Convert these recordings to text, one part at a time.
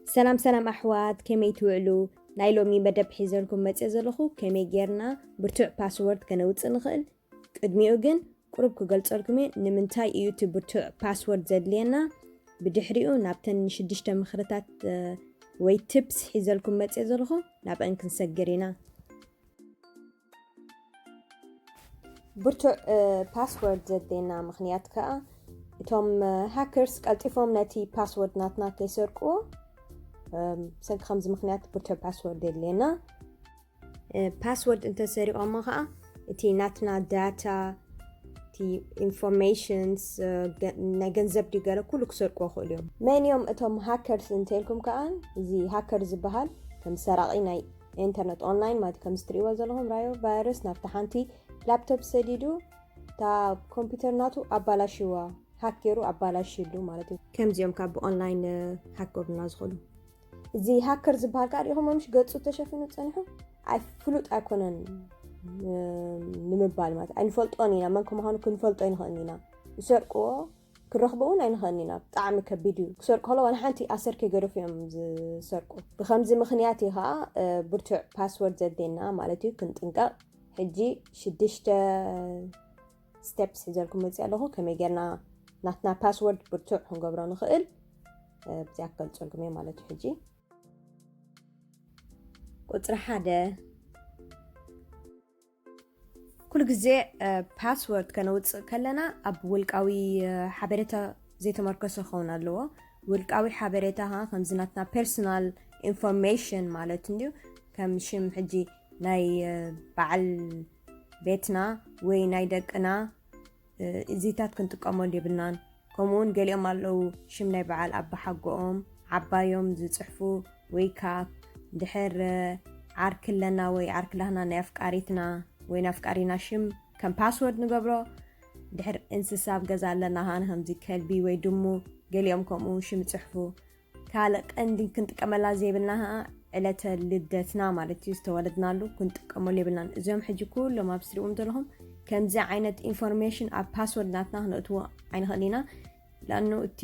ሰላም ሰላም ኣሕዋት፣ ከመይ ትውዕሉ? ናይ ሎሚ መደብ ሒዘልኩም መጽእ ዘለኹ ከመይ ጌርና ብርቱዕ ፓስወርድ ከነውጽእ ንኽእል። ቅድሚኡ ግን ቁሩብ ክገልጸልኩም እየ ንምንታይ እዩ እቲ ብርቱዕ ፓስወርድ ዘድልየና። ብድሕሪኡ ናብተን ሽዱሽተ ምኽርታት ወይ ቲፕስ ሒዘልኩም መጽእ ዘለኹ ናብአን ክንሰግር ኢና። ብርቱዕ ፓስወርድ ዘድልየና ምኽንያት ከኣ እቶም ሃከርስ ቀልጢፎም ነቲ ፓስወርድ ናትና ከይሰርቅዎ ሰንኪ ከምዚ ምኽንያት ብርቱዕ ፓስወርድ የድልየና። ፓስወርድ እንተሰሪቆሞ ከዓ እቲ ናትና ዳታ፣ እቲ ኢንፎርሜሽንስ፣ ናይ ገንዘብ ድዩ ገለ ኩሉ ክሰርቅዎ ክእሉ እዮም። መን እዮም እቶም ሃከርስ እንተልኩም ከዓ እዚ ሃከር ዝበሃል ከም ሰራቂ ናይ ኢንተርነት ኦንላይን ማለት ከም ትሪእዎ ዘለኹም ራዮ ቫይረስ ናብቲ ሓንቲ ላፕቶፕ ሰዲዱ እታ ኮምፒውተር ናቱ ኣባላሽዋ ሃክ ገይሩ ኣባላሽሉ ማለት እዩ። ከምዚኦም ካብ ብኦንላይን ሃክ ገብሩና ዝኽእሉ። እዚ ሃከር ዝበሃል ከዓ ሪኢኹም ምሽ ገፁ ተሸፊኑ ፀኒሑ ኣይ ፍሉጥ ኣይኮነን ንምባል ማለት ኣይንፈልጦን ኢና። መን ከምዃኑ ክንፈልጦ ኣይንኽእልን ኢና። ዝሰርቅዎ ክረኽቦ እውን ኣይንኽእልን ኢና። ብጣዕሚ ከቢድ እዩ። ክሰርቁ ከለዉ ዋላ ሓንቲ ኣሰር ከይገደፉ እዮም ዝሰርቁ። ብከምዚ ምኽንያት እዩ ከዓ ብርቱዕ ፓስወርድ ዘድልየና ማለት እዩ። ክንጥንቀቕ ሕጂ ሽዱሽተ ስቴፕስ ሒዘልኩም መፅእ ኣለኹ። ከመይ ጌርና ናትና ፓስወርድ ብርቱዕ ክንገብሮ ንኽእል ብዚኣ ክገልፀልኩም እየ ማለት እዩ። ሕጂ ቁፅሪ ሓደ፣ ኩሉ ግዜ ፓስወርድ ከነውፅእ ከለና ኣብ ውልቃዊ ሓበሬታ ዘይተመርኮሰ ክኸውን ኣለዎ። ውልቃዊ ሓበሬታ ከዓ ከምዚ ናትና ፐርሶናል ኢንፎርሜሽን ማለት እንድዩ። ከም ሽም ሕጂ ናይ በዓል ቤትና ወይ ናይ ደቅና እዚታት ክንጥቀመሉ የብልናን። ከምኡ እውን ገሊኦም ኣለዉ ሽም ናይ በዓል ኣባሓጎኦም ዓባዮም ዝፅሕፉ ወይ ካብ ድሕር ዓርኪ ኣለና ወይ ዓርኪ ላህና ናይ ኣፍቃሪትና ወይ ናይ ኣፍቃሪና ሽም ከም ፓስወርድ ንገብሮ። ድሕር እንስሳ ኣብ ገዛ ኣለና ሃን ከምዚ ከልቢ ወይ ድሙ ገሊኦም ከምኡ ሽም ይፅሕፉ። ካልእ ቀንዲ ክንጥቀመላ ዘይብልና ከዓ ዕለተ ልደትና ማለት እዩ ዝተወለድናሉ ክንጥቀመሉ የብልናን። እዚኦም ሕጂ ኩሎም ኣብ ስሪዎም ዘለኹም ከምዚ ዓይነት ኢንፎርሜሽን ኣብ ፓስወርድ ናትና ክነእትዎ ኣይንኽእል ኢና። ላኑ እቲ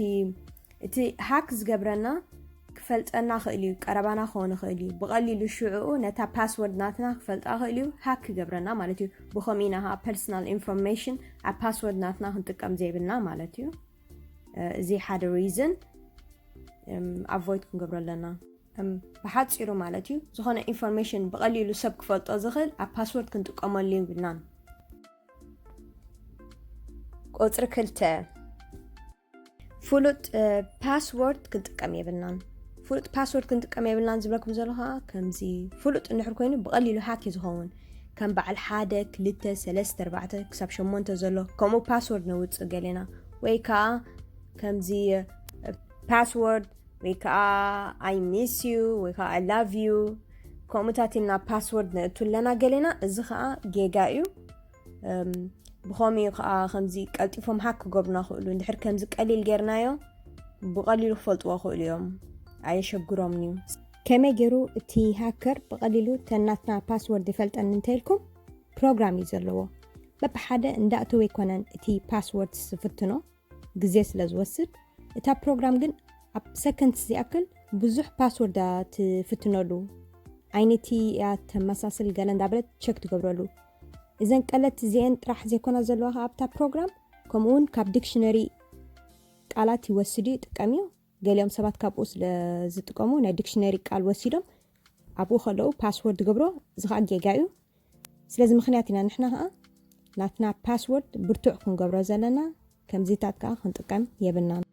እቲ ሃክ ዝገብረና ክፈልጠና ክእል እዩ፣ ቀረባና ክኸውን ይኽእል እዩ። ብቐሊሉ ሽዕኡ ነታ ፓስወርድ ናትና ክፈልጣ ክእል እዩ፣ ሃክ ክገብረና ማለት እዩ። ብኸምኡ ኢና ከዓ ፐርሶናል ኢንፎርሜሽን ኣብ ፓስወርድ ናትና ክንጥቀም ዘይብልና ማለት እዩ። እዚ ሓደ ሪዝን ኣቮይድ ክንገብሮ ኣለና። ብሓፂሩ ማለት እዩ ዝኾነ ኢንፎርሜሽን ብቐሊሉ ሰብ ክፈልጦ ዝኽእል ኣብ ፓስወርድ ክንጥቀመሉ ይብልናን። ቁፅሪ ክልተ፣ ፍሉጥ ፓስወርድ ክንጥቀም የብልናን። ፍሉጥ ፓስወርድ ክንጥቀም የብልናን ዝብለኩም ዘሎ ከዓ ከምዚ ፍሉጥ እንድሕር ኮይኑ ብቐሊሉ ሃክ እዩ ዝኸውን። ከም በዓል ሓደ ክልተ ሰለስተ ኣርባዕተ ክሳብ ሸሞንተ ዘሎ ከምኡ ፓስወርድ ነውፅእ ገሌና ወይ ከዓ ከምዚ ፓስወርድ ወይ ከዓ I miss you ወይ ከዓ I love you ከምኡታት ኢልና ፓስወርድ ነእቱ ኣለና ገሌና። እዚ ከዓ ጌጋ እዩ። ብኸምኡ ከዓ ከምዚ ቀልጢፎም ሃክ ክገብሩና ክእሉ እንድሕር ከምዚ ቀሊል ጌርናዮ ብቐሊሉ ክፈልጥዎ ክእሉ እዮም። ኣየሸግሮምን እዩ። ከመይ ገይሩ እቲ ሃከር ብቐሊሉ ተናትና ፓስወርድ ይፈልጠን እንተኢልኩም ፕሮግራም እዩ ዘለዎ። በብሓደ እንዳእተወ ኣይኮነን እቲ ፓስወርድ ዝፍትኖ፣ ግዜ ስለ ዝወስድ። እታ ፕሮግራም ግን ኣብ ሰከንድስ ዝኣክል ብዙሕ ፓስወርዳ ትፍትነሉ። ዓይነቲ እያ ተመሳስል ገለ እንዳበለት ቸክ ትገብረሉ። እዘን ቀለት እዚአን ጥራሕ ዘይኮና ዘለዋ ኣብታ ፕሮግራም ከምኡ እውን ካብ ዲክሽነሪ ቃላት ይወስድ እዩ ይጥቀም እዩ። ገሊኦም ሰባት ካብኡ ስለ ዝጥቀሙ ናይ ዲክሽነሪ ቃል ወሲዶም ኣብኡ ከለዉ ፓስወርድ ገብሮ። እዚ ከዓ ጌጋ እዩ። ስለዚ ምኽንያት ኢና ንሕና ከዓ ናትና ፓስወርድ ብርቱዕ ክንገብሮ ዘለና። ከምዚታት ከዓ ክንጥቀም የብልናን።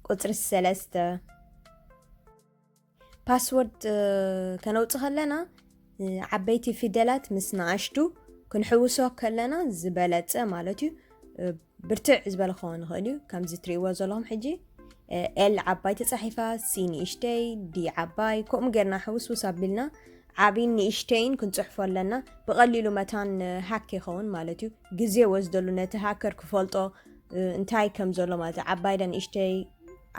ቁፅሪ ሰለስተ፣ ፓስወርድ ከነውፅእ ከለና ዓበይቲ ፊደላት ምስ ንኣሽቱ ክንሕውሶ ከለና ዝበለፀ ማለት እዩ። ብርትዕ ዝበለ ክኸውን ይኽእል እዩ። ከምዚ ትሪእዎ ዘለኹም ሕጂ ኤል ዓባይ ተፃሒፋ፣ ሲ ንእሽተይ፣ ዲ ዓባይ፣ ከምኡ ጌርና ሕውስውስ ኣቢልና ዓብይን ንእሽተይን ክንፅሕፎ ኣለና። ብቐሊሉ መታን ሃክ ይኸውን ማለት እዩ። ግዜ ወስደሉ ነቲ ሃከር ክፈልጦ እንታይ ከም ዘሎ ማለት እዩ። ዓባይ ዳ ንእሽተይ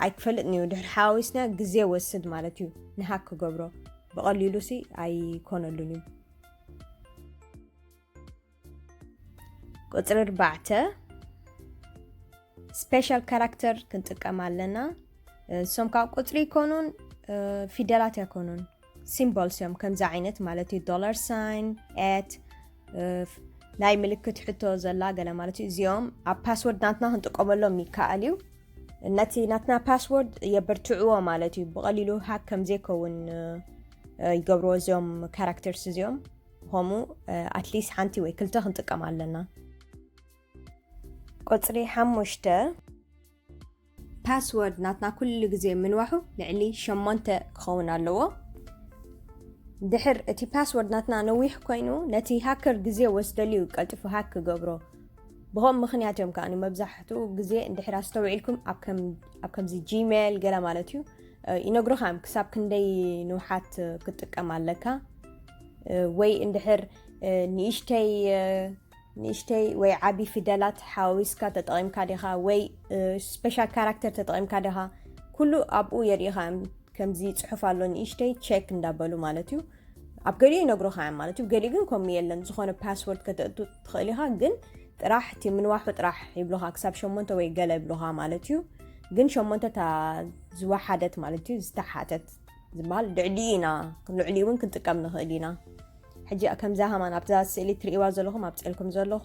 ኣይክፈልጥን እዩ። ድሕሪ ሓዋዊስና ግዜ ወስድ ማለት እዩ። ንሃክ ክገብሮ ብቐሊሉ ሲ ኣይኮነሉን እዩ። ቁፅሪ ኣርባዕተ ስፔሻል ካራክተር ክንጥቀም ኣለና። እሶም ካብ ቁፅሪ ይኮኑን ፊደላት ኣይኮኑን፣ symbols እዮም። ከምዚ ዓይነት ማለት እዩ፣ dollar sign፣ at፣ ናይ ምልክት ሕቶ ዘላ ገለ ማለት እዩ። እዚኦም ኣብ ፓስወርድ ናትና ክንጥቀመሎም ይከኣል እዩ። ነቲ ናትና ፓስወርድ የበርትዕዎ ማለት እዩ። ብቐሊሉ ሃክ ከም ዘይከውን ይገብርዎ እዚኦም ካራክተርስ እዚኦም። ከምኡ ኣትሊስት ሓንቲ ወይ ክልተ ክንጥቀም ኣለና። ቁፅሪ ሓሙሽተ፣ ፓስወርድ ናትና ኩሉ ግዜ ምንዋሑ ልዕሊ ሸሞንተ ክኸውን ኣለዎ። ድሕር እቲ ፓስወርድ ናትና ነዊሕ ኮይኑ ነቲ ሃከር ግዜ ወስደሉ እዩ ቀልጢፉ ሃክ ክገብሮ። ብኸም ምኽንያት እዮም ከኣ መብዛሕትኡ ግዜ እንድሕር ኣስተውዒልኩም ኣብ ከምዚ ጂሜል ገለ ማለት እዩ ይነግሩኻ እዮም ክሳብ ክንደይ ንውሓት ክትጥቀም ኣለካ ወይ እንድሕር ንእሽተይ ንእሽተይ ወይ ዓቢ ፊደላት ሓዋዊስካ ተጠቒምካ ዲኻ ወይ ስፔሻል ካራክተር ተጠቒምካ ዲኻ፣ ኩሉ ኣብኡ የርእኻ። ከምዚ ጽሑፍ ኣሎ ንእሽተይ ቸክ እንዳበሉ ማለት እዩ። ኣብ ገሊኡ ይነግሩኻ እዮም ማለት እዩ። ገሊኡ ግን ከምኡ የለን። ዝኾነ ፓስወርድ ከተእቱ ትኽእል ኢኻ፣ ግን ጥራሕ እቲ ምንዋሑ ጥራሕ ይብሉኻ። ክሳብ ሸሞንተ ወይ ገለ ይብሉኻ ማለት እዩ። ግን ሸሞንተ እታ ዝወሓደት ማለት እዩ፣ ዝተሓተት ዝበሃል ልዕሊኡ ኢና፣ ልዕሊኡ እውን ክንጥቀም ንኽእል ኢና። ሕጂ ከምዛ ሃማን ኣብዛ ስእሊ ትርእይዋ ዘለኹም ኣብ ጸልኩም ዘለኹ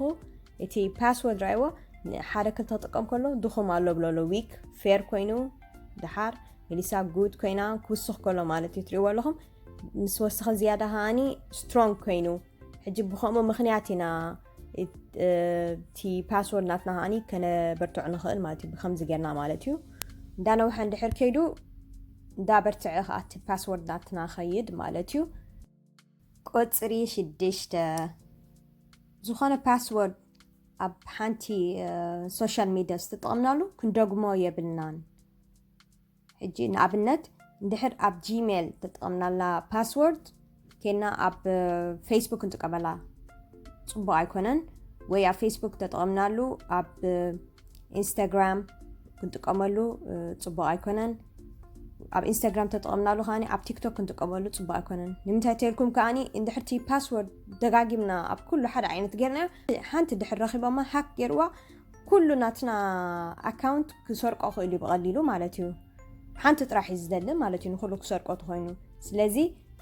እቲ ፓስወርድ ራይዎ ሓደ ክልተ ክጥቀም ከሎ ድኹም ኣሎ ብሎ ኣሎ። ዊክ ፌር ኮይኑ ድሓር መሊሳ ጉድ ኮይና ክውስኽ ከሎ ማለት እዩ። ትርእይዎ ኣለኹም ምስ ወሰኸ ዝያዳ ከዓኒ ስትሮንግ ኮይኑ ሕጂ ብኸምኡ ምኽንያት ኢና እቲ ፓስወርድ ናትና ከዓኒ ከነበርትዖ ንኽእል ማለት እዩ። ብከምዚ ጌርና ማለት እዩ። እንዳነውሐ እንድሕር ከይዱ እንዳበርትዐ ከዓ እቲ ፓስወርድ ናትና ኸይድ ማለት እዩ። ቁፅሪ ሽዱሽተ፣ ዝኾነ ፓስወርድ ኣብ ሓንቲ ሶሻል ሚድያ ዝተጠቐምናሉ ክንደግሞ የብልናን። ሕጂ ንኣብነት እንድሕር ኣብ ጂሜል ተጠቐምናላ ፓስወርድ ኬና ኣብ ፌስቡክ ክንጥቀመላ ፅቡቅ ኣይኮነን። ወይ ኣብ ፌስቡክ ተጠቐምናሉ ኣብ ኢንስታግራም ክንጥቀመሉ ፅቡቅ ኣይኮነን። ኣብ ኢንስታግራም ተጠቐምናሉ ከዓኒ ኣብ ቲክቶክ ክንጥቀመሉ ፅቡቅ ኣይኮነን። ንምንታይ ተልኩም ከዓኒ እንድሕርቲ ፓስወርድ ደጋጊምና ኣብ ኩሉ ሓደ ዓይነት ጌርና ሓንቲ ድሕር ረኺቦማ ሃክ ጌርዋ ኩሉ ናትና ኣካውንት ክሰርቆ ክእል እዩ ብቐሊሉ ማለት እዩ። ሓንቲ ጥራሕ እዩ ዝደሊ ማለት እዩ ንኩሉ ክሰርቆ ተኮይኑ። ስለዚ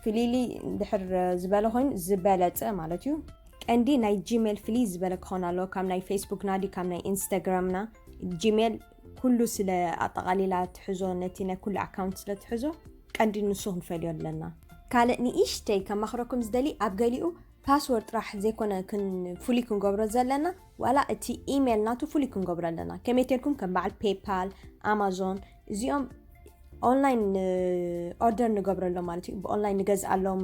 ፍሊሊ ድሕር ዝበለ ኮይኑ ዝበለፀ ማለት እዩ። ቀንዲ ናይ ጂሜል ፍልይ ዝበለ ክኾን ኣለዎ ካብ ናይ ፌስቡክና ድዩ ካብ ናይ ኢንስታግራምና። ጂሜል ኩሉ ስለ ኣጠቓሊላ ትሕዞ ነቲ ናይ ኩሉ ኣካውንት ስለ ትሕዞ ቀንዲ ንሱ ክንፈልዮ ኣለና። ካልእ ንእሽተይ ከማኽረኩም ዝደሊ ኣብ ገሊኡ ፓስወርድ ጥራሕ ዘይኮነ ፍሉይ ክንገብሮ ዘለና ዋላ እቲ ኢሜል ናቱ ፍሉይ ክንገብሮ ኣለና። ከመይ ተልኩም ከም በዓል ፔፓል ኣማዞን እዚኦም ኦንላይን ኦርደር ንገብረሎም ማለት እዩ። ብኦንላይን ንገዝኣሎም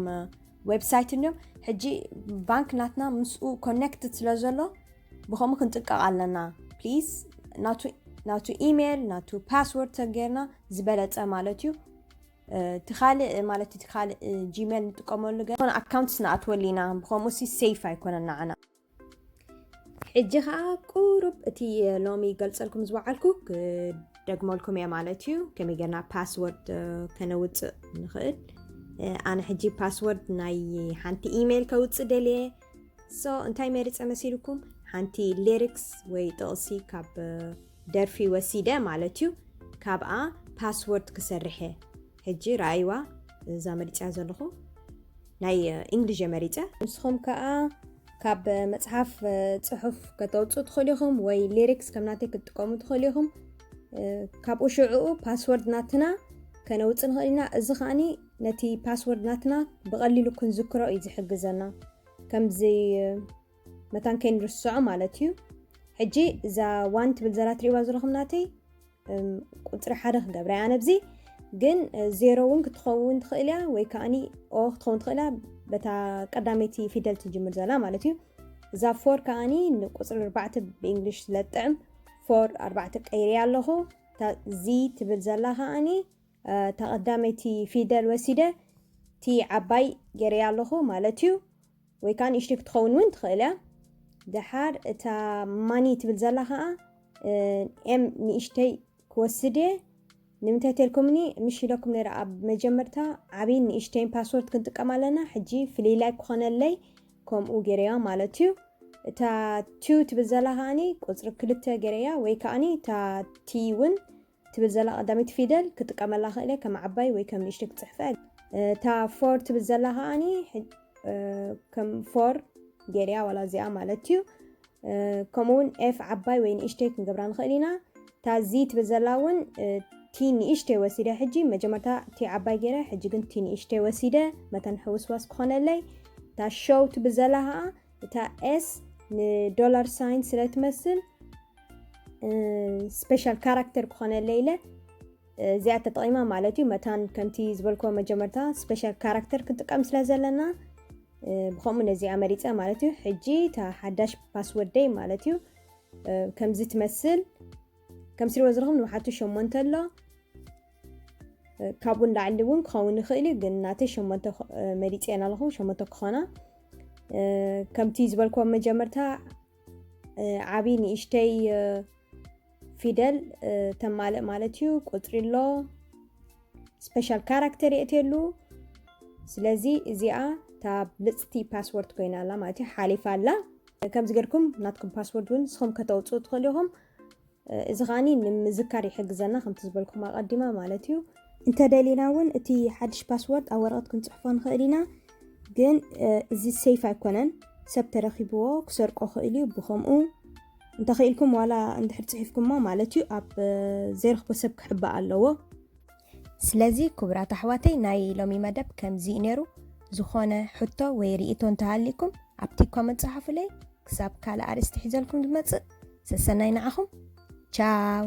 ዌብሳይት እንዲዮም። ሕጂ ባንክ ናትና ምስኡ ኮኔክትድ ስለ ዘሎ ብኸምኡ ክንጥቀቕ ኣለና። ፕሊዝ ናቱ ኢሜይል ናቱ ፓስወርድ ተጌርና ዝበለፀ ማለት እዩ። እቲ ካልእ ማለት እቲ ካልእ ጂሜል ንጥቀመሉ ገ ዝኾነ ኣካውንትስ ንኣትወሉ ኢና። ብኸምኡ ሲ ሴፍ ኣይኮነን ንዓና። ሕጂ ኸዓ ቁሩብ እቲ ሎሚ ገልጸልኩም ዝወዓልኩ ክደግመልኩም እየ ማለት እዩ። ከመይ ጌርና ፓስወርድ ከነውፅእ ንኽእል። ኣነ ሕጂ ፓስወርድ ናይ ሓንቲ ኢሜይል ከውፅእ ደልየ። ሶ እንታይ መሪፀ መሲልኩም? ሓንቲ ሊሪክስ ወይ ጥቕሲ ካብ ደርፊ ወሲደ ማለት እዩ። ካብኣ ፓስወርድ ክሰርሐ። ሕጂ ረኣይዋ እዛ መሪፅያ ዘለኹ ናይ እንግሊሽ መሪፀ። ንስኹም ከዓ ካብ መፅሓፍ ፅሑፍ ከተውፅኡ ትኽእሉ ኢኹም ወይ ሊሪክስ ከም ናተይ ክትጥቀሙ ትኽእሉ ኢኹም። ካብኡ ሽዕኡ ፓስወርድ ናትና ከነውፅእ ንኽእል ኢና። እዚ ከዓኒ ነቲ ፓስወርድ ናትና ብቐሊሉ ክንዝክሮ እዩ ዝሕግዘና። ከምዚ መታን ከይንርስዖ ማለት እዩ። ሕጂ እዛ ዋን ትብል ዘላ ትሪእዋ ዘለኹም ናተይ ቁፅሪ ሓደ ክገብራ እያ ነብዚ። ግን ዜሮ እውን ክትኸውን ትኽእል እያ ወይ ከዓኒ ኦ ክትኸውን ትኽእል እያ። በታ ቀዳመይቲ ፊደል ትጅምር ዘላ ማለት እዩ። እዛ ፎር ከዓኒ ንቁፅሪ ኣርባዕተ ብእንግሊሽ ስለጥዕም ፎር ኣርባዕተ ቀይርያ ኣለኹ። እታ ዚ ትብል ዘላ ከዓኒ እታ ቀዳመይቲ ፊደል ወሲደ ቲ ዓባይ ገይረያ ኣለኹ ማለት እዩ። ወይ ከዓ ንእሽተይ ክትኸውን እውን ትኽእል እያ። ደሓር እታ ማኒ ትብል ዘላ ከዓ ኤም ንእሽተይ ክወስድ እየ። ንምንታይ ተልኩምኒ ምሽ ኢለኩም ነይረ ኣብ መጀመርታ ዓብይን ንእሽተይን ፓስወርድ ክንጥቀም ኣለና። ሕጂ ፍልይላይ ክኾነለይ ከምኡ ገይረያ ማለት እዩ። እታ ቱ ትብል ዘላ ከዓኒ ቁፅሪ ክልተ ገይረያ ወይ ከዓኒ እታ ቲ እውን እታ ትብል ዘላ ቀዳመይቲ ፊደል ክጥቀመላ ክእል እየ፣ ከም ዓባይ ወይ ከም ንእሽተይ ክፅሕፈ። እታ ፎር ትብል ዘላ ከዓኒ ከም ፎር ገይረያ ዋላ እዚኣ ማለት እዩ። ከምኡውን ኤፍ ዓባይ ወይ ንእሽተይ ክንገብራ ንኽእል ኢና። እታ ዚ ትብል ዘላ እውን ቲ ንእሽተይ ወሲደ፣ ሕጂ መጀመርታ ቲ ዓባይ ገይረ፣ ሕጂ ግን ቲ ንእሽተይ ወሲደ መታን ሕውስዋስ ክኾነለይ። እታ ሾው ትብል ዘላ ከዓ እታ ኤስ ንዶላር ሳይን ስለ ትመስል ስፔሻል ካራክተር ክኾነለይ ኢለ እዚኣ ተጠቒማ ማለት እዩ። መታን ከምቲ ዝበልኮ መጀመርታ ስፔሻል ካራክተር ክንጥቀም ስለ ዘለና ብኸምኡ ነዚኣ መሪፀ ማለት እዩ። ሕጂ እታ ሓዳሽ ፓስወርደይ ማለት እዩ ከምዚ ትመስል። ከም ስሪዎ ዘለኹም ንውሓቱ ሸሞንተ ኣሎ። ካብኡ ንላዕሊ እውን ክኸውን ይኽእል እዩ፣ ግን ናተይ ሸሞንተ መሪፀ ኣለኹ፣ ሸሞንተ ክኾና። ከምቲ ዝበልክዎ መጀመርታ ዓብዪ ንእሽተይ ፊደል ተማልእ ማለት እዩ። ቁፅሪ ኣሎ፣ ስፔሻል ካራክተር የእትየሉ። ስለዚ እዚኣ እታ ብልፅቲ ፓስወርድ ኮይና ኣላ ማለት እዩ፣ ሓሊፋ ኣላ። ከምዚ ገርኩም ናትኩም ፓስወርድ እውን ንስኹም ከተውፅኡ ትኽእሉ ኢኹም። እዚ ከዓኒ ንምዝካር ይሕግዘና፣ ከምቲ ዝበልኩም ኣቐዲማ ማለት እዩ። እንተደሊና እውን እቲ ሓድሽ ፓስወርድ ኣብ ወረቐት ክንፅሕፎ ንኽእል ኢና፣ ግን እዚ ሴፍ ኣይኮነን። ሰብ ተረኪብዎ ክሰርቆ ክእል እዩ። ብኸምኡ እንተኽኢልኩም ዋላ እንድሕር ፅሒፍኩሞ ማለት እዩ ኣብ ዘይረኽቦ ሰብ ክሕባእ ኣለዎ። ስለዚ ክቡራት ኣሕዋተይ ናይ ሎሚ መደብ ከምዚ እዩ ነይሩ። ዝኾነ ሕቶ ወይ ርእይቶ እንተሃሊኩም ኣብቲ ኮመንት ጸሓፉለይ። ክሳብ ካልእ ኣርእስቲ ሒዘልኩም ዝመጽእ ሰሰናይ ንዓኹም። ቻው።